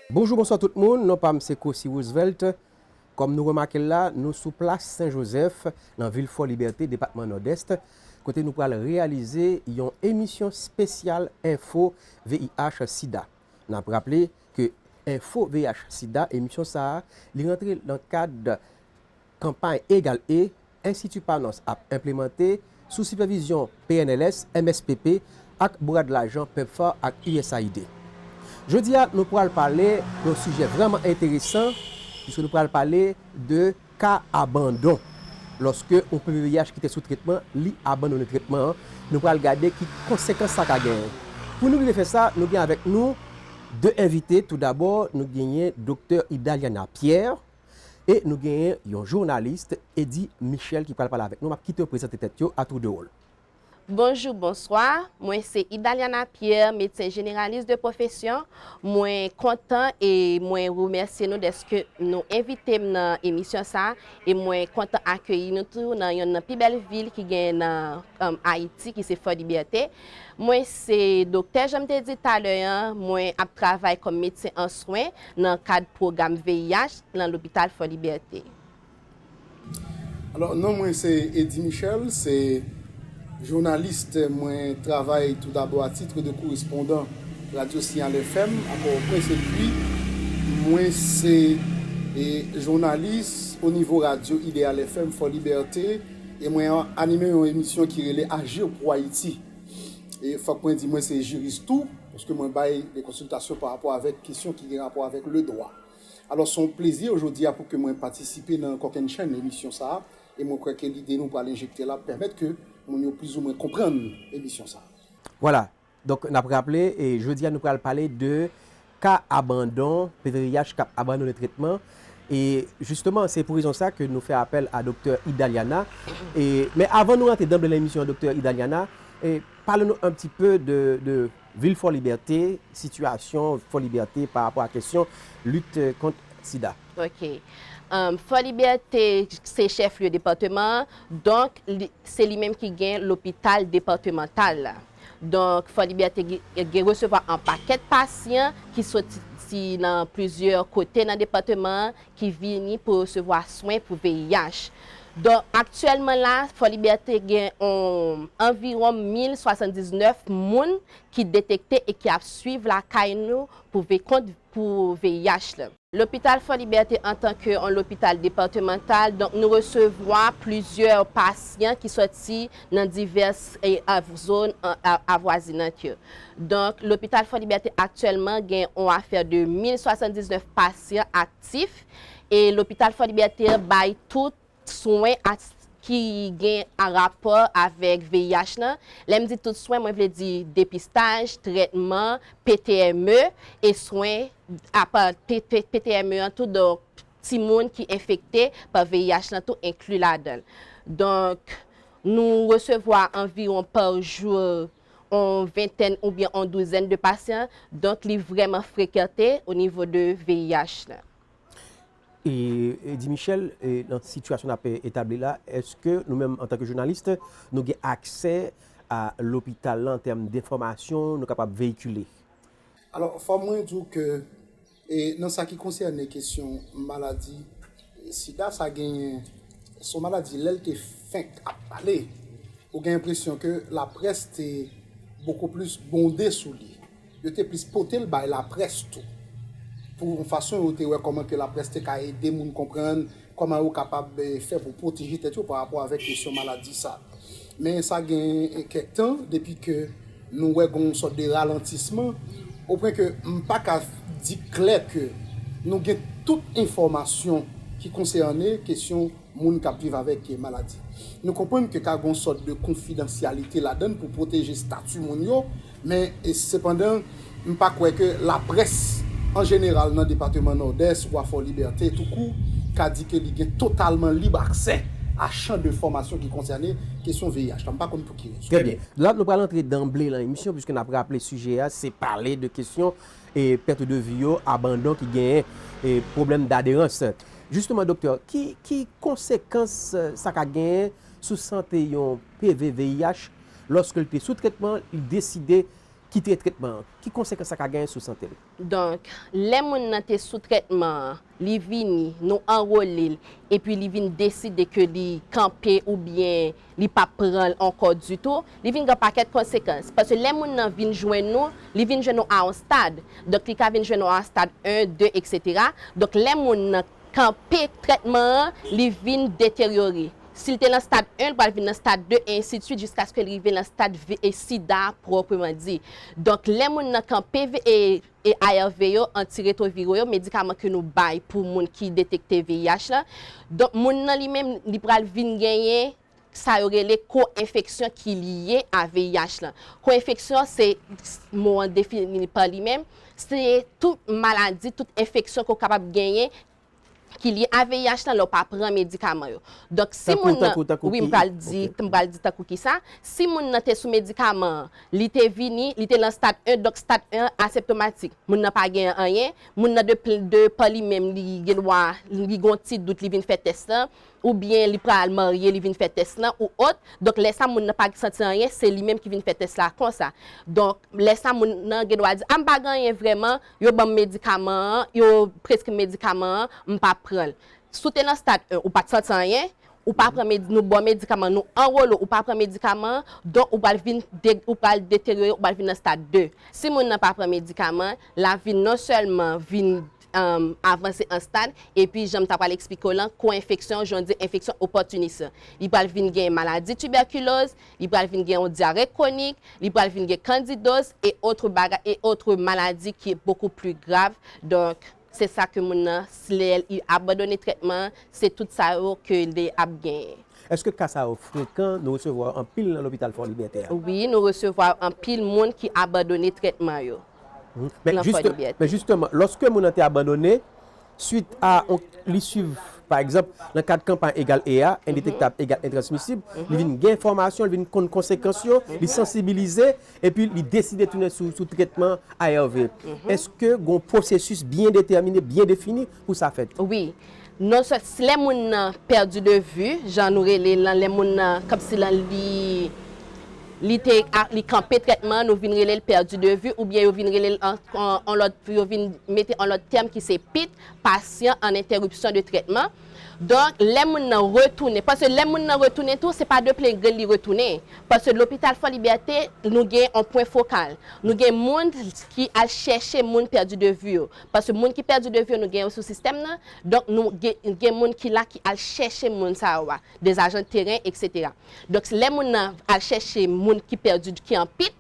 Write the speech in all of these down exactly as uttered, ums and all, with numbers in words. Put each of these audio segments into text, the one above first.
Bonjou, bonswa tout moun. Non pa m se Cossy Roosevelt. Kòm nou remake l la, nou sou plas Sen Jozèf, nan vil Fò Libète, depatman Nòdès, kote nou pral reyalize yon emisyon espesyal Enfo V I H Sida. N ap raple ke Enfo V I H Sida, emisyon sa a, li rantre nan kad kanpay Egal E, Enstiti Panos ap enplimante sou sipèvizyon P N L S, M S P P ak bwad lajan PEPFAR ak U S A I D. Jodi a, nou pral pale yon sijè vrèman enteresan, piske nou pral pale de ka abandon. Lòske yon P V V I H ki te sou tretman, li abandone tretman an, nou pral gade ki konsekans sa ka genyen. Pou nou rive fè sa, nou gen avèk nou de envite. Toudabò, nou genyen Doktè Idaliana Pierre, e nou genyen yon jounalis, Eddy Michel, ki pral pale avèk nou. M ap kite yo prezante tèt yo atoudewòl. Bonjou, bonswa. Mwen se Idaliana Pierre, medsen jeneralis de pwofesyon. Mwen kontan e mwen remèsye nou dèske nou envite m nan emisyon sa a. E mwen kontan akeyi nou tou nan yonn nan pi bèl vil ki gen nan, um, Ayiti, ki se Fò Libète. Mwen se doktè, jan m te di talè an, mwen ap travay kòm medsen an swen nan kad pwogram V I H nan lopital Fò Libète. Alò, non mwen se Eddy Michel, se jounalis, mwen travay toudabò a titre de correspondant Radio Signal F M à Port-au-Prince, epi mwen se, e, jounalis o nivo radyo Idéal F M Fò Libète, e mwen anime yon emisyon ki rele Agir pour Haïti. E fòk mwen di mwen se jiris tou, paske mwen bay de konsiltasyon pa rapò avèk kesyon ki gen rapò avèk le dwa. Alò, se yon plezi jodi a pou ke mwen patisipe nan Kòkennchenn emisyon sa a, e mwen kwè ke lide nou pral enjekte la ap pèmèt ke moun yo plizoumwen konprann emisyon sa a. Vwala. Donk, n ap raple, e jodi a nou pral pale de ka abandon, P V V I H k ap abandone tretman. E jisteman, se pou rezon sa ke nou fè apèl a Doktè Idaliana. E, men avan nou rantre danble nan emisyon an, Doktè Idaliana, e, pale nou un petit peu de, de vil Fò Libète, sitiyasyon Fò Libète pa rapò a kesyon lit, e, kont sida. Ok. Um, Fò Libète se chèf lye depatman an, donk li, se li menm ki gen lopital depatmantal la. Donk, Fò Libète gen, gen resevwa an pakèt pasyan ki soti nan plizyè kote nan depatman an, ki vini pou resevwa swen pou V I H. Donk, aktyèlman la, Fò Libète gen on, anviwon mil swasanndiznèf moun ki detekte e ki ap swiv lakay nou pou ve-, kont pou V I H la. Lopital Fò Libète antanke yon lopital depatmantal, donk, nou resevwa plizyè pasyan ki sòti nan divès, e, av-, zòn, a, a, avwazinant yo. Donk, lopital Fò Libète aktyèlman gen yon afè de mil swasanndiznèf pasyan aktif, e lopital Fò Libète bay tout swen a, ki gen a rapò avèk V I H lan. Lè m di tout swen, mwen vle di depistaj, trètman, P T M E e swen apa P T, P T M E an tou, donk timoun ki enfekte pa V I H lan tou enkli ladan l. Donk, nou resevwa anviwon pa jou on ventèn oubyen on douzèn de pasyan, donk li vrèman frekante o nivo de V I H lan. E, e, Eddy Michel, e, nan sitiyasyon n ap, e, etabli la, èske nou menm, antanke jounalis, nou gen aksè a lopital la an tèm denfòmasyon nou kapab veyikile? Alò, fò mwen di w ke, e, nan sa ki konsène kesyon maladi, e, sida, sa genyen, se yon maladi, lè l te fenk ap pale, ou gen enpresyon ke laprès te bokou plis bonde sou li. Yo te plis pote l bay laprès tou. Pou yon fason, yo te wè kòman ke laprès te ka ede moun konprann kòman yo kapab, eh, fè pou pwoteje tèt yo pa rapò avèk kesyon maladi sa. Men sa gen, eh, kèk tan depi ke nou wè gen yon sòt de ralantisman, o pwen ke m pa ka di klè ke nou gen tout enfòmasyon ki konsène kesyon moun k ap viv avèk, eh, maladi. Nou konprann ke ka gen yon sòt de konfidansyalite ladan l pou pwoteje estati moun yo, men, eh, sepandan, m pa kwè ke laprès an jeneral nan depatman Nòdès ou a Fò Libète toukou ka di ke li gen totalman lib aksè a chan de fòmasyon ki konsène kesyon V I H la. M pa konn pou ki rezon. Trè byen. La, nou pral antre danble nan emisyon, piske n ap raple sijè a, se pale de kesyon, e, pèt de vi yo, abandon ki genyen, e, pwoblèm daderans. Jisteman, doktè, ki, ki konsekans, e, sa ka genyen sou sante yon P V V I H lòske l te sou tretman, li deside kite trètman an? Ki konsekans sa ka genyen sou sante l? Donk, lè moun nan te sou trètman an, li vini, nou anwole l, epi li vin deside ke li kanpe oubyen li p ap pran l ankò ditou, li vin gen pakèt konsekans. Paske lè moun nan vin jwenn nou, li vin jwenn nou a yon stad. Donk, li ka vin jwenn nou a yon stad en, de, etsetera. Donk, lè moun nan kanpe trètman an, li vin deteryore. Si l te nan stad en, l pral vin nan stad de, e ensi de swit, jiskaske l rive nan stad vi- e sida pwòpman di. Donk, lè moun nan kanpe vi- e, e A R V yo, antiretwoviro yo, medikaman ke nou bay pou moun ki detekte V I H la. Donk, moun nan li menm, li pral vin genyen sa yo rele ko-enfeksyon ki lye a V I H la. Ko-enfeksyon, se mo an defini pa li menm, se tout maladi, tout enfeksyon ke w kapab genyen ki lye a V I H la lè w pa pran medikaman yo. Donk, si Tankou, moun nan, tankou, tankou wi, ki? M pral di, Ok. M pral di tankou ki sa. Si moun nan te sou medikaman an, li te vini, li te nan stad en, donk stad en an aseptomatik. Moun nan pa gen anyen, moun nan de, pl- de pa li menm, li gen dwa, li gen yon ti dout, li vin fè tès lan, oubyen li pral marye, li vin fè tès lan, ou ot. Donk, lè sa moun nan pa santi anyen, se li menm ki vin fè tès la konsa. Donk, lè sa moun nan gen dwa di, a m pa gen anyen vrèman, yo ban m medikaman an, yo preskri m medikaman an, m pa pran l. Si w te nan stad en, ou pa t santi anyen, ou pa pran medi, nou ba w medikaman, nou anwole w, ou pa pran medikaman an, donk ou pral vin de, ou pral deteryore, ou pral vin nan stad de. Si moun nan pa pran medikaman, l ap vin non sèlman vin um, avanse an stad, epi jan m ta pral eksplike w lan, ko-enfeksyon, jan w di enfeksyon opòtinis lan. Li pral vin gen maladi tibèkiloz, li pral vin gen yon dyare kwonik, li pral vin gen kandidoz e otre bagay, e otre maladi ki bokou pli grav. Donk, se sa ke moun nan, si lè li abandone trètman, se tout sa yo ke li ap genyen. Èske ka sa yo frekan? Nou resevwa anpil nan lopital Fòlibète a. Wi, nou resevwa anpil moun ki abandone trètman yo. Mhm. Men Nan jiste- Fòlibète. Men jisteman, lòske moun nan te abandone, swit a on, li swiv, pa egzanp, nan kad kanpay Egal E a, endetektab egal entransmisib, li vin gen enfòmasyon, li vin konn konsekans yo, li sansibilize, epi li deside tounen sou, sou trètman A R V. Èske gon pwosesis byen detèmine, byen defini pou sa fèt? Wi. Non sèl, si lè moun nan pèdi de vi, jan nou rele l lan, lè moun nan, kòmsi lan li, li te, a- li kanpe trètman, nou vin rele l pèdi de vi, oubyen yo vin rele l an, an, an lòt, yo vin mete an lòt tèm ki se pit, patient en interruption de traitement. Donk, lè moun nan retounen, paske lè moun nan retounen tou, se pa de plen gre li retounen. Paske lopital Fòlibète, nou gen yon pwen fokal. Nou gen moun ki al chèche moun pèdi de vi yo. Paske moun ki pèdi de vi yo, nou gen yo sou sistèm nan. Donk, nou gen, gen moun ki la ki al chèche moun sa yo a, des agents de terrain, etsetera. Donk, lè moun nan al chèche moun ki pèdi, ki an pit,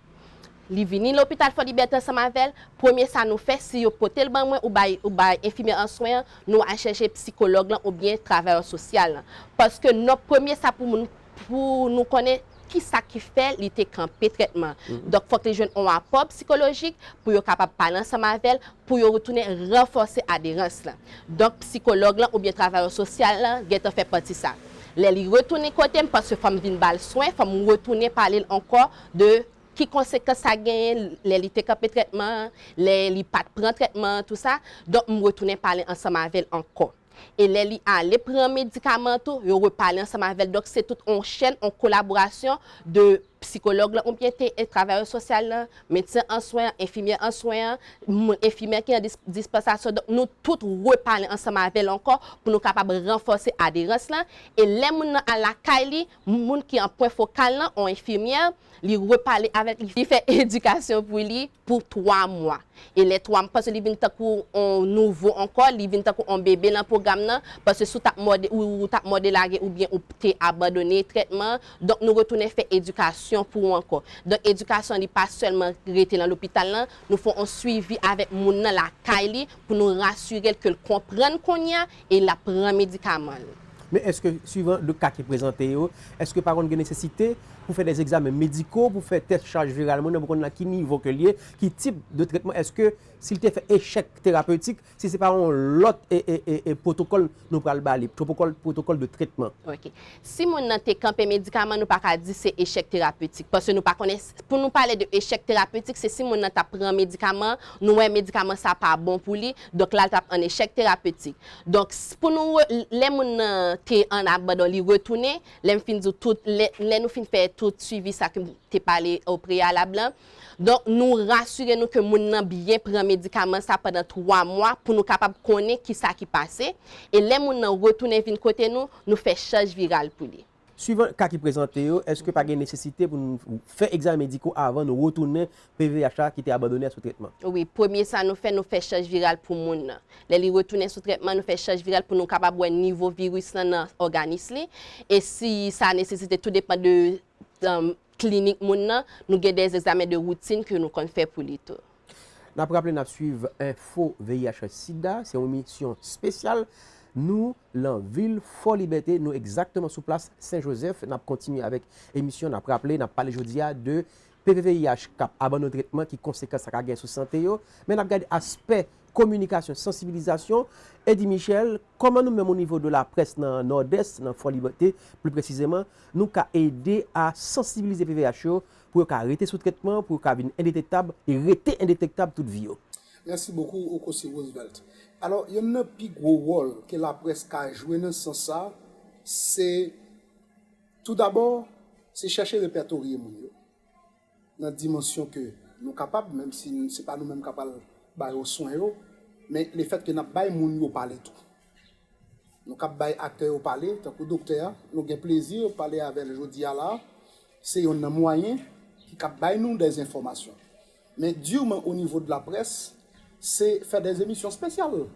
li vini lopital Fòlibète ansanm avè l, premye sa nou fè, si yo pote l ban mwen ou bay, ou bay enfimyè an swen an, nou al chèche sikològ lan oubyen travayè sosyal lan. Paske non, premye sa pou moun, pou nou konnen ki sa ki fè li te kanpe trètman. Donk, fòk li jwenn yon apò sikolojik pou yo kapab pale ansanm avè l, pou yo retounen ranfòse aderans lan. Donk, sikològ lan oubyen travayè sosyal lan gentan fè pati sa. Lè li retounen kote m, paske fò m vin ba l swen, fò m retounen pale l ankò de ki konsekans sa genyen lè li te kanpe trètman an, lè li pa t pran trètman an, tou sa. Donk, m retounen pale ansanm avè l ankò. E lè li ale pran medikaman an tou, yo repale ansanm avè l. Donk, se tout yon chèn, yon kolaborasyon de sikològ lan oubyen te, e travayè sosyal lan, medsen an swen an, enfimyè an swen an, moun, enfimyè ki nan dis- dispansasyon. Donk, nou tout repale ansanm avè l ankò pou nou kapab ranfòse aderans lan. E lè moun nan al lakay li, moun ki an pwen fokal lan, yon enfimyè, li repale avèk li, li fè edikasyon pou li pou twa mwa. E lè twa mwa, paske li vin tankou yon nouvo ankò, li vin tankou yon bebe nan pwogram nan, paske si w t ap mòde, ou, ou t ap mòde lage oubyen ou te abandone trètman, donk nou retounen fè edikasyon pou ou ankò. Donk edikasyon li pa sèlman rete nan lopital lan, nou fè yon swivi avèk moun nan lakay li pou nou rasire l ke l konprann kounye a e l ap pran medikaman l. Men èske, swivan de ka ki prezante yo, èske pa konn gen nesesite pou fè de egzamen mediko, pou fè tès chaj viral moun nan, pou konn nan ki nivo ke l ye, ki tip de trètman, èske si l te fè echèk terapetik, si se pa yon lòt e, e, e, e pwotokòl nou pral ba li, pwotokòl, pwotokòl de trètman? Ok. Si moun nan te kanpe medikaman, nou pa ka di se echèk terapetik. Paske nou pa konnen, s- pou nou pale de echèk terapetik, se si moun nan t ap pran medikaman, nou wè medikaman sa pa bon pou li, donk la l t ap an echèk terapetik. Donk, s- pou nou, re- lè moun nan te an abandon, li retounen. Lè m fin di w tout, lè, lè nou fin fè tout swivi sa ke m te pale o preyalab lan, donk, nou rasire nou ke moun nan byen pran medikaman sa pandan twa mwa pou nou kapab konnen ki sa ki pase. E lè moun nan retounen vin kote nou, nou fè chaj viral pou li. Swivan ka ki prezante yo, èske pa gen nesesite pou nou fè egzamen mediko avan nou retounen P V V H la ki te abandone a sou tretman? Wi, premye sa nou fè, nou fè chaj viral pou moun nan. Lè li retounen sou tretman, nou fè chaj viral pou nou kapab wè nivo viris lan nan òganis li. E si sa nesesite, tou depann de, um, klinik moun nan, nou gen de egzamen de woutin ke nou konn fè pou li tou. N ap raple n ap swiv Enfo V I H Sida, se yon emisyon espesyal. Nou lan vil Fò Libète, nou egzakteman sou plas Sen Jozèf. N ap kontinye avèk emisyon, n ap raple, n ap pale jodi a de P V V I H k ap abandone tretman, ki konsekans sa ka gen sou sante yo. Men n ap gade aspè kominikasyon, sansibilizasyon. Eddy Michel, kòman nou menm o nivo de laprès nan Nòdès, nan Fò Libète, pli presizeman, nou ka ede a sansibilize P V H yo pou yo ka rete sou tretman, pou yo ka vin endetektab e rete endetektab tout vi yo? Mèsi bokou, Okosi Roosevelt. Alò, yonn nan pi gwo wòl ke laprès ka jwe nan sans sa, se, toudabò, se chèche repètorye moun yo nan dimansyon ke nou kapab, menm si se pa nou menm k ap al ba yo swen yo, men lefètke n ap bay moun yo pale tou. Nou k ap bay aktè yo pale, tankou doktè a, nou gen plezi pale avè l jodi a la, se yonn nan mwayen ki k ap bay nou dèzenfòmasyon. Men diman o nivo de laprès, se fè dèzemisyon espesyal.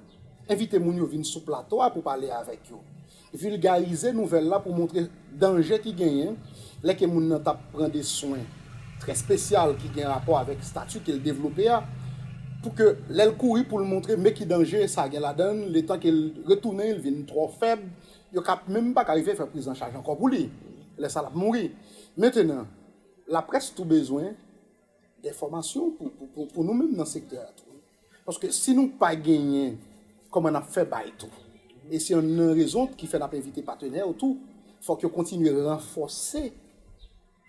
Envite moun yo vin sou plato a pou pale avèk yo. Vilgarize nouvèl la pou montre danje ki genyen lè ke moun nan t ap pran de swen trè espesyal ki gen rapò avèk estati ke l devlope a, pou ke lè l kouri pou l montre men ki danje sa gen ladan l, letan ke l retounen, l vin twò fèb, yo ka menm pa ka rive fè prizanchaj ankò pou li. Lè sa l ap mouri. Mentenan, laprès tou bezwen de fòmasyon pou, pou, pou, pou nou menm nan sektè a tou. Paske si nou pa genyen kòman n ap fè bay tou, e se yonn nan rezon ki fè n ap envite patnè yo tou, fòk yo kontinye ranfòse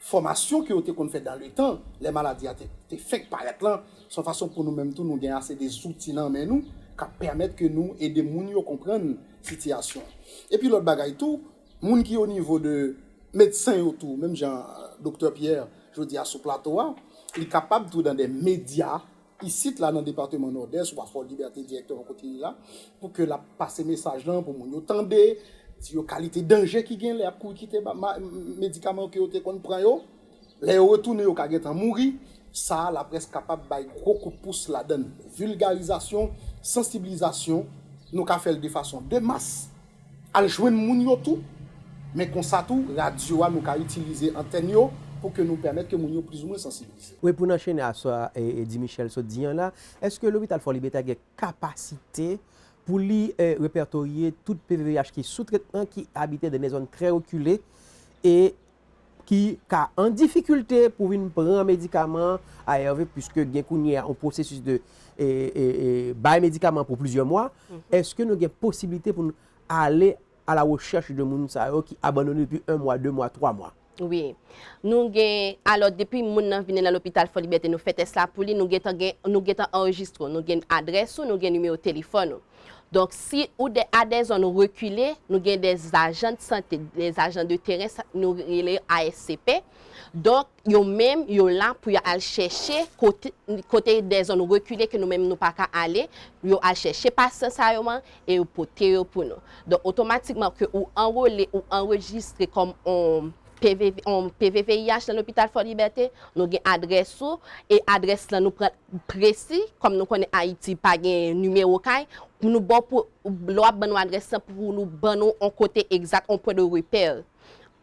fòmasyon ke yo te konn fè dan le tan, lè maladi a te, te fenk parèt lan, se yon fason pou nou menm tou nou gen ase de zouti nan men nou k ap pèmèt ke nou ede moun yo konprann sitiyasyon. Epi lòt bagay tou, moun ki o nivo de medsen yo tou, menm jan, euh, Doktè Pierre jodi a sou plato a, li kapab tou dan de medya isit la nan depatman Nòdès, ou pa Fò Libète dirèkteman kote li la, pou ke l ap pase mesaj lan, pou moun yo tande, di yo kalite danje ki gen lè y ap kouri kite ba-, ma-, medikaman ke yo te konn pran yo. Lè yo retounen, yo ka gentan mouri. Sa a, laprès kapab bay gwo kout pous ladan l. Vilgarizasyon, sansibilizasyon, nou ka fè l de fason de mas, al jwenn moun yo tou, men konsa tou, radyo a, nou ka itilize antèn yo pou ke nou pèmèt ke moun yo plizoumwen sansibilize. Wi, pou n anchene aswè a, e, e, Eddy Michel sot di an la, èske lopital Fò Libète a gen kapasite pou li, e, repètorye tout P V V H ki sou tretman, ki abite dan de zòn trè rekile, e ki ka an difikilte pou vin pran medikaman A R V, piske gen kounye a yon pwosesis de, e, e, e, bay medikaman pou plizyè mwa. Mhm. Èske nou gen posiblite pou n ale a la rechèch de moun sa yo ki abandone depi en mwa, de mwa, twa mwa? Wi. Nou gen, alò, depi moun nan vini nan lopital Fò Libète, nou fè tès la pou li, nou gentan gen, nou gentan anrejistre w, nou gen adrès ou, nou gen nimewo telefòn ou. Donk, si ou de, a de zòn rekile, nou gen de ajan de sante, de ajan de teren, sa, nou rele A S C P. Donk, yo menm, yo la pou yo al chèche kote, kote de zòn rekile ke nou menm nou pa ka ale, yo al chèche pasyan sa yo an e yo pote yo pou nou. Donk, otomatikman ke ou anwole, ou anrejistre kòm on P V V, on P V V I H nan lopital Fò Libète, nou gen adrès ou, e adrès lan nou pran presi, kòm nou konnen Ayiti pa gen nimewo kay, pou nou ba w pou, lè w ap ban nou adrès lan, pou nou ban nou on kote egzak, on pwen de repè.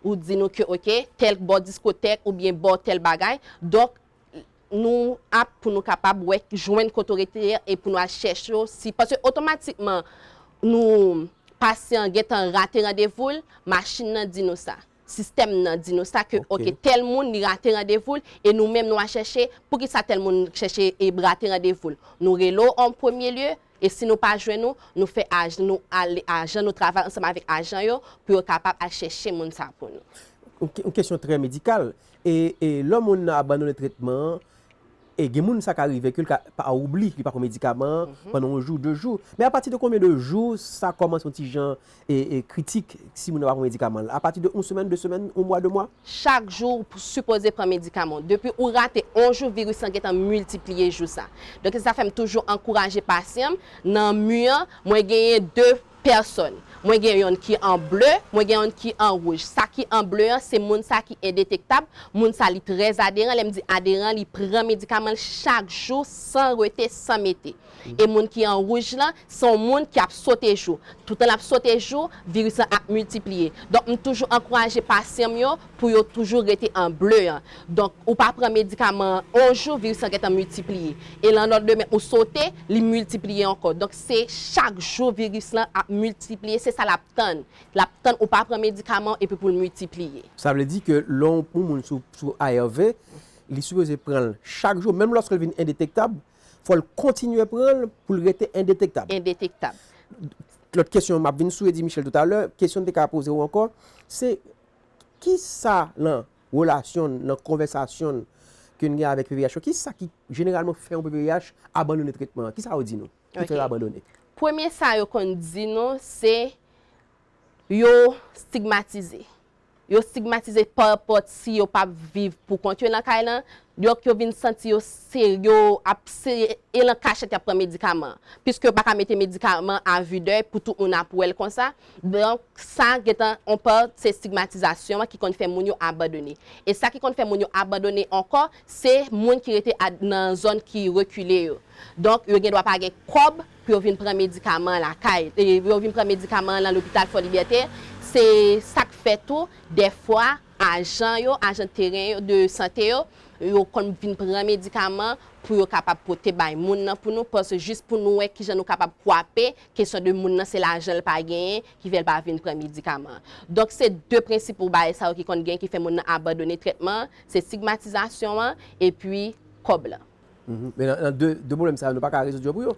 Ou di nou ke, oke, tèl bò diskotèk oubyen bò tèl bagay. Donk, nou ap pou nou kapab wè, jwenn kote w rete a e pou nou al chèche w. Si, paske otomatikman, nou, pasyan an gentan rate randevou l, machin nan di nou sa. Sistèm nan di nou sa ke, oke, tèl moun li rate randevou l, e nou menm nou al chèche, poukisa tèl moun chèche e rate randevou l? Nou rele w an premye lye, e si nou pa jwenn ou, nou fè aj-, nou ale ajan, nou travay ansanm avèk ajan yo pou yo kapab al chèche moun sa pou nou. Yon ke-, yon kesyon trè medikal. E, e lè moun nan abandone tretman an, E gen moun sa ka rive ke l ka pa oubli, li pa pran medikaman an pandan yon jou, de jou. Men apati de konbyen de jou sa kòmanse yon ti jan e, e kritik si moun nan pa pran medikaman l? Apati de yon semèn, de semèn, yon mwa, de mwa? Chak jou ou sipoze pran medikaman w. Depi ou rate yon jou, viris lan gentan miltipliye jou sa. Donk se sa fè m toujou ankouraje pasyan m nan mi an, mwen genyen de pèsòn. Mwen gen yonn ki an ble, mwen gen yonn ki an wouj. Sa ki an ble an, se moun sa ki endetektab, moun sa li trè aderan, lè m di aderan, li pran medikaman l chak jou san rete, san mete. E moun ki an wouj lan, se yon moun ki ap sote jou. Toutan l ap sote jou, viris lan ap miltipliye. Donk, m toujou ankouraje pasyan m yo pou yo toujou rete an ble an. Donk, ou pa pran medikaman an yon jou, viris lan gentan miltipliye. E lannòdlemen, ou sote, li miltipliye ankò. Donk, se chak jou viris lan ap miltipliye, se sa l ap tann. L ap tann ou pa pran medikaman epi pou l miltipliye. Sa vle di ke lè yon moun sou, sou A R V, li sipoze pran l chak jou, menm lòske l vin endetektab, fò l kontinye pran l pou l rete endetektab. Endetektab. Lòt kesyon, m ap vin sou Eddy Michel toutalè, kesyon m te ka poze w ankò, se kisa nan relasyon n, nan konvèsasyon n ke n gen avèk P V I H yo, kisa ki jeneralman fè yon P V I H abandone tretman an? Kisa yo di nou ki fè yo abandone? Premye sa yo konn di nou, se yo stigmatize. Yo stigmatize pa rapò si yo p ap viv pou kont yo nan kay lan, donk yo vin santi yo se, yo ap se, e nan kachèt y ap pran medikaman an. Piske yo pa ka mete medikaman a vi dèy pou tout moun ap wè l konsa. Donk, sa gentan yon pa se stigmatizasyon an ki konn fè moun yo abandone. E sa ki konn fè moun yo abandone ankò, se moun ki rete a, nan zòn ki rekile yo. Donk, yo gen dwa pa gen kòb pou yo vin pran medikaman an lakay, e yo vin pran medikaman an nan lopital Fò Libète. Se sa k fè tou, dèfwa, ajan yo, ajan teren yo, de sante yo, yo konn vin pran medikaman pou yo kapab pote bay moun nan pou nou, paske jis pou nou wè kijan nou kapab kwape kesyon de moun nan se lajan l pa genyen ki fè l pa vin pran medikaman an. Donk, se de prensipal bagay sa yo ki konn gen ki fè moun nan abandone trètman an, se stigmatizasyon an, epi kòb lan. Mhm. Men nan, nan de, de pwoblèm sa yo, nou pa ka rezoud yo pou yo?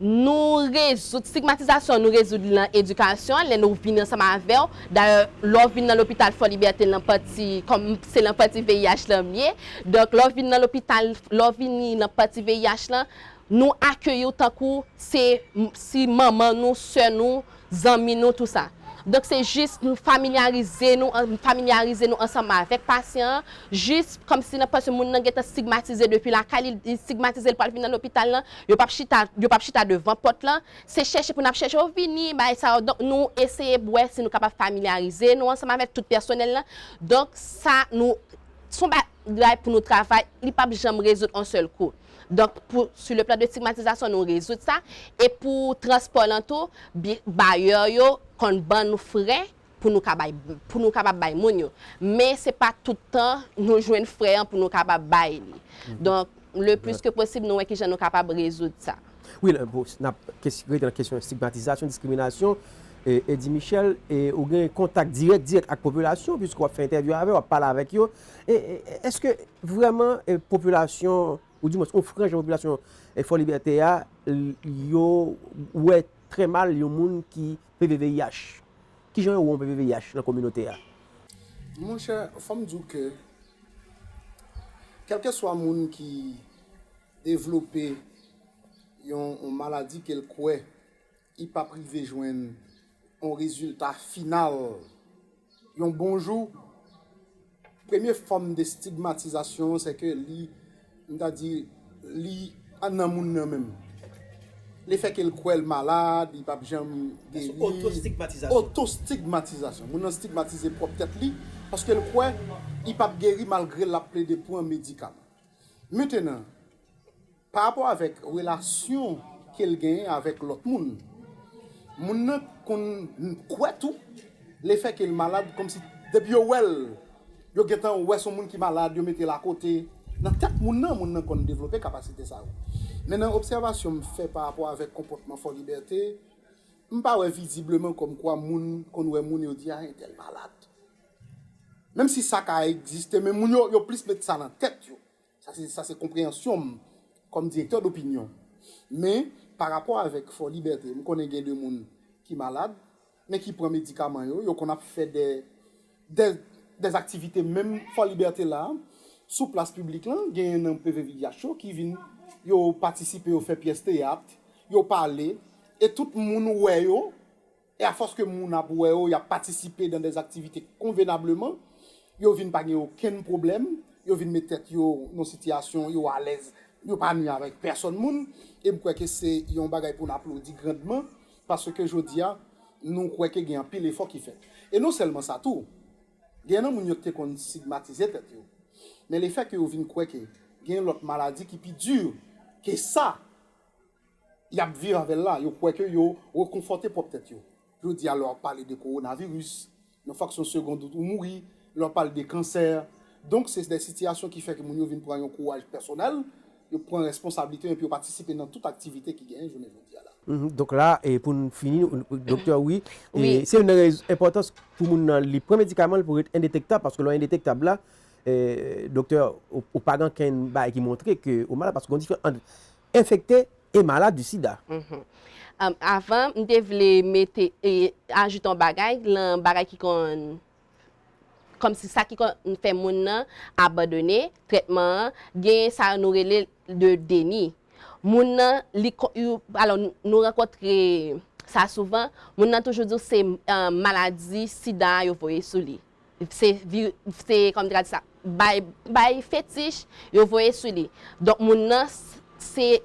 Nou rezoud stigmatizasyon, nou rezoud li nan edikasyon, lè nou vin ansanm avè w. Dayè, lè w vin nan lopital Fò Libète nan pati, kòm se nan pati V I H lan m ye. Donk, lè w vin nan lopital, lè w vini nan pati V I H lan, nou akeyi w tankou se, si manman nou, sè nou, zanmi nou, tou sa. Donk, se jis nou familyarize nou, an, familyarize nou ansanm avèk pasyan an, jis kòmsi nan, paske moun nan gentan stigmatize depi lakay li, li stigmatize, l pral vin nan lopital lan, yo p ap chita, yo p ap chita devan pòt lan, se chèche pou n ap chèche yo vini, bagay sa yo. Donk, nou eseye wè si nou kapab familyarize nou ansanm avèk tout pèsonèl lan. Donk, sa nou, se yon bagay pou nou travay, li p ap janm rezoud yon sèl kou. Donk, pou, sou le plan de stigmatizasyon, nou rezoud sa. E pou transpò lan tou, bi-, bayè yo konn ban nou frè pou nou ka bay, pou nou kapab bay moun yo. Men se pa tout tan nou jwenn frè an pou nou kapab bay li. Mhm. Donk, le plis ke posib, nou wè kijan nou kapab rezoud sa. Wi, lè, bon, n ap kes-, rete nan kesyon stigmatizasyon, diskriminasyon, e, Eddy Michel, e ou gen kontak dirèk, dirèk ak popilasyon, piske w ap fè entèvyou avè yo, w ap pale avèk yo. E, e, èske vrèman, e, popilasyon, ou di mwens, yon franj nan popilasyon, e, Fò Libète a, l-, yo wè trè mal yon moun ki P V V I H? Kijan yo wè yon P V V I H nan kominote a? Monchè, fò m di w ke kèlkeswa moun ki devlope yon, yon maladi ke l kwè li p ap rive jwenn yon rezilta final yon bon jou, premye fòm de stigmatizasyon, se ke li, m ta di, li anndan moun nan menm. Lefètke l kwè l malad, li p ap janm geri. Otostigmatizasyon. Otostigmatizasyon. Moun nan stigmatize pwòp tèt li, paske l kwè li p ap geri malgre l ap plede pran medikaman. Mentenan, pa rapò avèk relasyon ke l genyen avèk lòt moun, moun nan konn kwè tou, lefètke l malad, kòmsi depi yo wè l, yo gentan wè se yon moun ki malad, yo mete l akote. Nan tèt moun nan, moun nan konn devlope kapasite sa yo. Men nan obsèvasyon m fè pa rapò avèk konpòtman Fò Libète, m pa wè vizibleman kòmkwa moun konn wè moun, yo di, "A, entèl malad." Menm si sa ka egziste, men moun yo, yo plis met sa nan tèt yo. Sa se, sa se konpreyansyon m kòm direktè dopinyon. Men, pa rapò avèk Fò Libète, m konnen gen de moun ki malad, men ki pran medikaman yo, yo konn ap fè de, de, de aktivite menm Fò Libète la, sou plas piblik lan, genyen nan P V V I H yo ki vin, yo patisipe, yo fè pyès teyat, yo pale, e tout moun wè yo, e afòs ke moun ap wè yo, y ap patisipe nan dè aktivite konvenableman, yo vin pa gen okenn pwoblèm, yo vin met tèt yo nan sitiyasyon, yo alèz, yo pa nwi avèk pèsòn moun, e m kwè ke se yon bagay pou n aplodi grandman, paske jodi a, nou kwè ke gen anpil efò ki fèt. E non sèlman sa tou, gen nan moun yo ki te konn stigmatize tèt yo, men lefètke yo vin kwè ke gen lòt maladi ki pi di ke sa, y ap viv avè l la, yo kwè ke yo rekonfòte pwòp tèt yo. Jodi a, lè w ap pale de kowonaviris, nan fraksyon segonn ou mouri, lè w ap pale de kansè. Donk, se de sitiyasyon ki fè ke moun yo vin pran yon kouraj pèsonèl, yo pran responsablite yo epi yo patisipe nan tout aktivite ki genyen jounen jodi a la. Mhm. Donk la, e pou n fini, doktè, wi, e se youn nan rezon enpòtans pou moun nan li pran medikaman l pou ret endetektab, paske lè w endetektab la, e, doktè, ou, ou pa gen okenn bagay ki montre ke ou malad, paske gen diferans ant enfekte e malad di sida. Mhm. Um, avan, m te vle mete, e, ajoute yon bagay, lan bagay ki konn, kòmsi sa ki konn fè moun nan abandone trètman an, gen sa nou rele de deni. Moun nan, li, alò, nou rankontre sa souvan, moun nan toujou di w se, um, maladi sida a yo voye sou li. Se, se, kòm te ka di sa, bay, bay fetich, yo voye sou li. Donk, moun nan, se,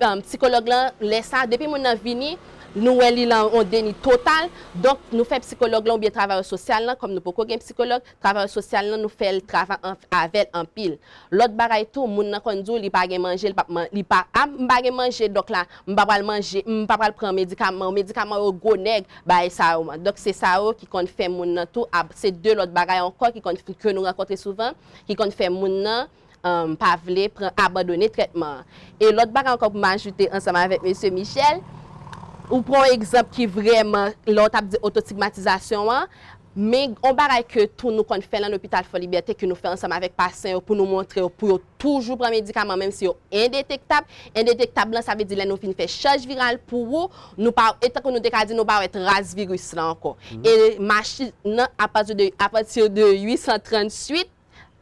um, sikològ lan, lè sa, depi moun nan vini, nou wè li lan yon deni total. Donk, nou fè sikològ lan oubyen travayè sosyal lan, kòm nou poko gen sikològ, travayè sosyal lan, nou fè l travay avè l anpil. Lòt bagay tou, moun nan konn di w li pa gen manje, li p ap, li pa, a, m pa gen manje, donk la, m pa pral manje, m pa pral pran medikaman, medikaman yo gwo nèg, bagay sa yo. Donk, se sa yo ki konn fè moun nan tou, se de lòt bagay ankò ki konn, ke nou rankontre souvan, ki konn fè moun nan, um, pa vle pran, abandone trètman an. E lòt bagay ankò pou m ajoute ansanm avèk mesye Michel, ou pran yon egzanp ki vrèman, lè w t ap di otoestigmatizasyon an, men yon bagay ke tou nou konn fè lan lopital Fò Libète, ke nou fè ansanm avèk pasyan yo pou nou montre yo, pou yo toujou pran medikaman, menm si yo endetektab. Endetektab lan, sa vle di lè nou fin fè chaj viral pou ou, nou pa, e tankou nou te ka di, nou pa wè tras viris lan ankò. E machin nan, apati de, apati de uit san tranntuit,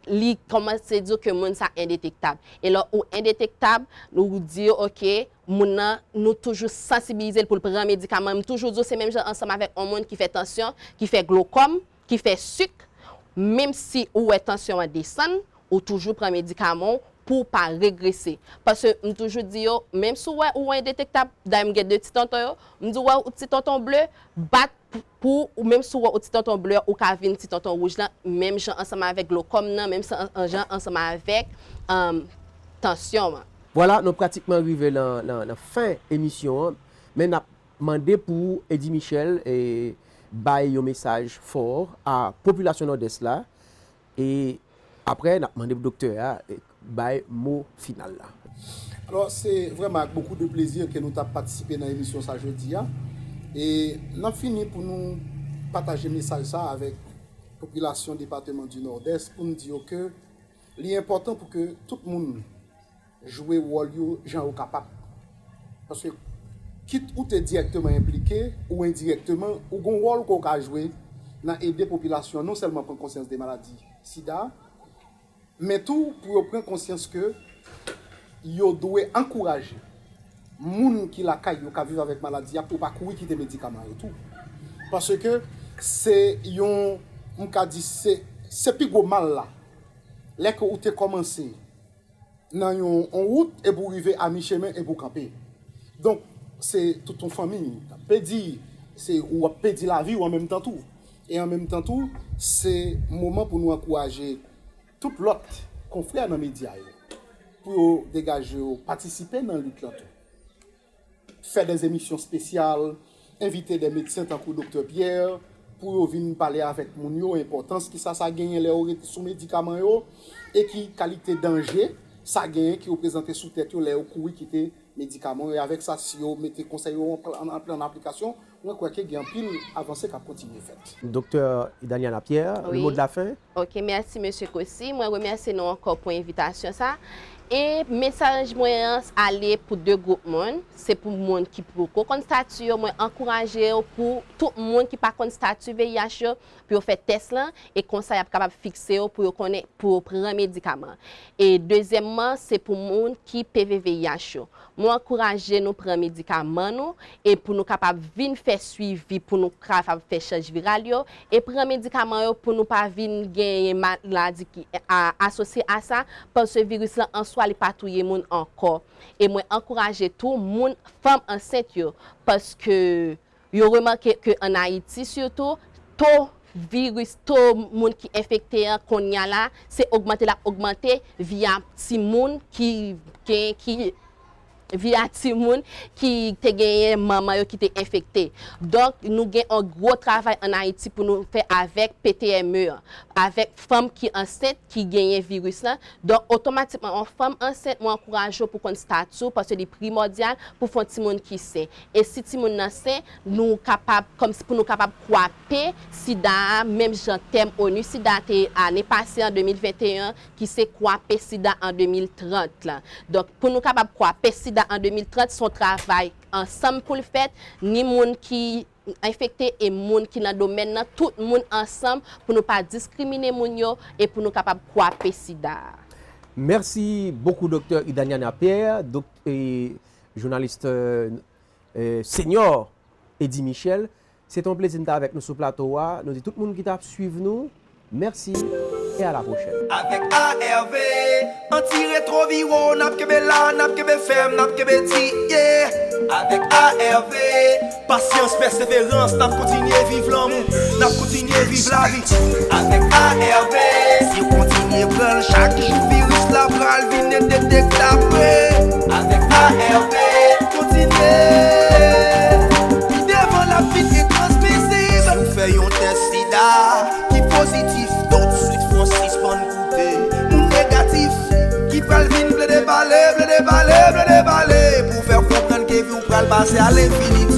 li kòmanse di w ke moun sa endetektab. E lè ou endetektab, nou di, oke, moun nan, nou toujou sansibilize l pou l pran medikaman. M toujou di w, se menm jan ansanm avèk yon moun ki fè tansyon, ki fè glokòm, ki fè sik, menm si ou wè tansyon an desann, ou toujou pran medikaman w pou w pa regrese. Paske m toujou di yo, menm si w wè ou endetektab, dayè m gen de ti tonton yo, m di w wè ou ti tonton ble, bat pou, pou ou, menm si w wè ou ti tonton ble, ou ka vin ti tonton wouj lan, menm jan ansanm avèk glokòm nan, menm jan ansanm avèk, um, tansyon an. Vwala, nou pratikman rive nan, nan, nan fen emisyon an, men n ap mande pou Eddy Michel, e, bay yon mesaj fò a popilasyon Nòdès la, e apre, n ap mande pou doktè a, e, bay mo final la. Alò, se vrèman ak bokou de plezi ke nou t ap patisipe nan emisyon sa jodi a. E n ap fini pou nou pataje mesaj sa avèk popilasyon depatman di Nòdès pou n di yo ke li enpòtan pou ke tout moun jwe wòl yo jan yo kapab. Paske kit ou te dirèkteman enplike ou endirèkteman, ou gon wòl ke w ka jwe nan ede popilasyon an non sèlman pran konsyans de maladi sida, men tou pou yo pran konsyans ke yo dwe ankouraje moun ki lakay yo k ap viv avèk maladi a pou yo pa kouri kite medikaman yo tou. Paske se yon, m ka di, se, se pi gwo mal la. Lè ke ou te kòmanse nan yon, yon wout epi w rive a mi chemen epi w kanpe. Donk, se tout yon fanmi k ap pèdi, se ou ap pèdi lavi w an menm tan tou. E an menm tan tou, se moman pou nou ankouraje tout lòt konfrè nan medya yo pou yo degaje yo, patisipe nan lit lan tou. Fè dè emisyon espesyal, envite dè medsen tankou Doktè Pierre pou yo vin pale avèk moun yo enpòtans ki sa sa genyen lè yo rete sou medikaman yo e ki kalite danje sa genyen ki yo prezante sou tèt yo lè yo kouri kite medikaman yo. E avèk sa, si yo mete konsèy yo an, an, an aplikasyon, mwen kwè ke gen anpil avanse k ap kontinye fèt. Doktè Daniela Pierre, le mot de la fin. Ok, mèsi mesye Cossy. Mwen remèsye nou ankò pou envitasyon sa. E mesaj mwen an ale pou de gwoup moun. Se pou moun ki poko konn stati yo, mwen ankouraje yo pou tout moun ki pa konn stati V I H yo, pou yo fè tès lan, e konsa y ap kapab fikse yo pou yo konnen, pou yo pran medikaman. E dezyèmman, se pou moun ki P V V I H yo. Mwen ankouraje nou pran medikaman nou, e pou nou kapab vin fè swivi, pou nou kapab fè chaj viral yo, e pran medikaman yo pou nou pa vin genyen maladi ki a, asosye a sa, paske viris lan an swa li pa touye moun ankò. E mwen ankouraje tou moun, fanm ansent yo, paske yo remake ke ann Ayiti sitou, to viris, to moun ki enfekte an kounye a la, se ogmante l ap ogmante via timoun ki gen, ki via timoun ki te genyen manman yo ki te enfekte. Donk, nou gen yon gwo travay ann Ayiti pou nou fè avèk P T M E an, avèk fanm ki ansent ki genyen viris lan. Donk, otomatikman, yon fanm ansent, mwen ankouraje w pou konn stati w, paske li primòdyal pou fè yon timoun ki sen. E si timoun nan sen, nou kapab, kòmsi pou nou kapab kwape sida a, menm jan tèm onu sida te ane pase an de mil venteyen, ki se kwape sida an de mil trant lan. Donk, pou nou kapab kwape sida an de mil trant, se yon travay ansanm pou l fèt, ni moun ki enfekte e moun ki nan domèn nan, tout moun ansanm pou nou pa diskrimine moun yo e pou nou kapab kwape sida a. Mèsi bokou, Doktè Idania Pierre, dok, e, jounalis, e, e, senyò Eddy Michel. Se te yon plezi n t avèk nou sou plato a. Nou di tout moun ki t ap swiv nou, mèsi e a la pwochèn. Avèk A R V, anti-retwoviro, n ap kenbe la, n ap kenbe fèm, n ap kenbe di, yeah. Avèk A R V, pasyans, pèseverans, n ap kontinye viv lanmou, n ap kontinye viv lavi. Avèk A R V, si w kontinye pran l chak jou, viris la pral vin endetektab vre. Avèk A R V, kontinye. Pi devan l ap vin entransmizib. Si w fè yon tès sida ki pozitif, toutswit fò w sispann koute moun negatif ki pral vin plede pale, plede pale, plede pale pou fè w konprann ke vi w pral pase a lenfini.